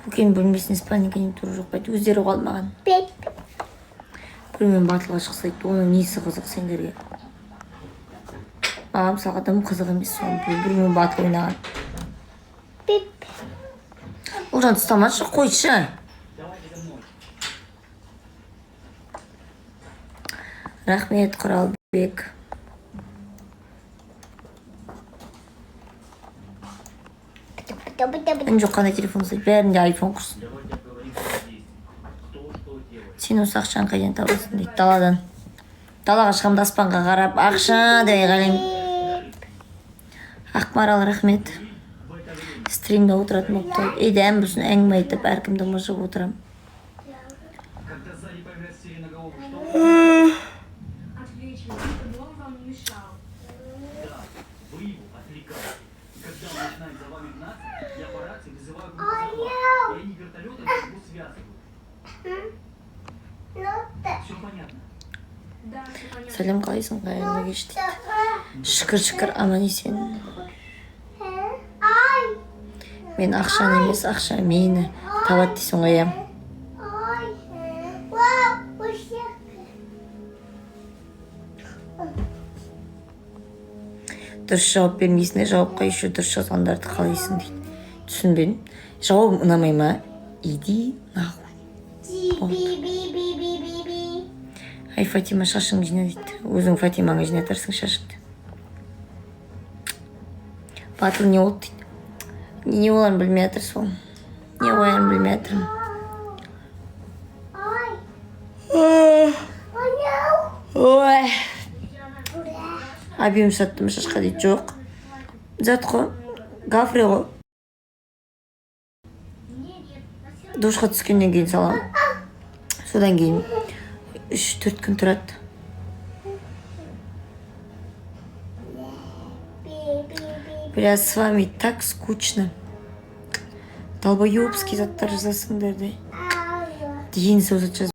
Көкенің бөлмесінде спальный гарнитура жоқ па дейді. Өздері алмаған. Біреумен батылға шықса дейді. Оның несі қызық сендерге? Маған, мысалға, дым қызық емес соны біреумен батыл ойнаған. Ұлжан, ұстамашы, қойшы. Давайте за мной. Рахмет, Құралбек. Үн жоқ, қандай телефон ұстайды? Бәрінде айфон құрсын. Давайте обговорим план действий. Кто что делает. Сен осы ақшаны қайдан табасың дейді. Даладан. Далаға шығамын да, аспанға қарап, «Ақша!» деп айғайлаймын. Ақмарал, рахмет. В это время Стримде отыратын болып қалды. Ей, дәм болсын, әңгіме айтып, әркімді мыжып отырамын. Когда сзади появляется сиреноголовый, что? Отвлечь его, чтобы он вам не мешал. Да, вы его отвлекаете. И когда он начинает за вами гнаться, я по рации вызываю группу захвата. И они вертолетом его связывают. Все понятно? Да, все понятно. Сәлем, қалайсың, қайырлы кеш дейді. Шүкір, шүкір, аман есен. Мен ақшаны емес, ақша мені табады дейсің ғой, иә. Дұрыс жауап бермейсің де, жауапқа еще дұрыс жазғандарды қалайсың дейді. Түсінбедім. Жауабым ұнамай ма? Иди нахуй. Ай, Фатима, шашыңды жина дейді. Өзің Фатимаңа жинатарсың шашыңды. Батыл не болды дейді. Не боларын білмей жатыр сол. Не қоярын білмей жатырмын. Ой, объем саттым шашқа дейді. Жоқ, зат қой, гофре ғой. Душқа түскеннен кейін саламын, содан кейін 3-4 күн тұрады. Бля, с вами так скучно. Долбоебский заттар жазасыңдар да. Дені сау зат.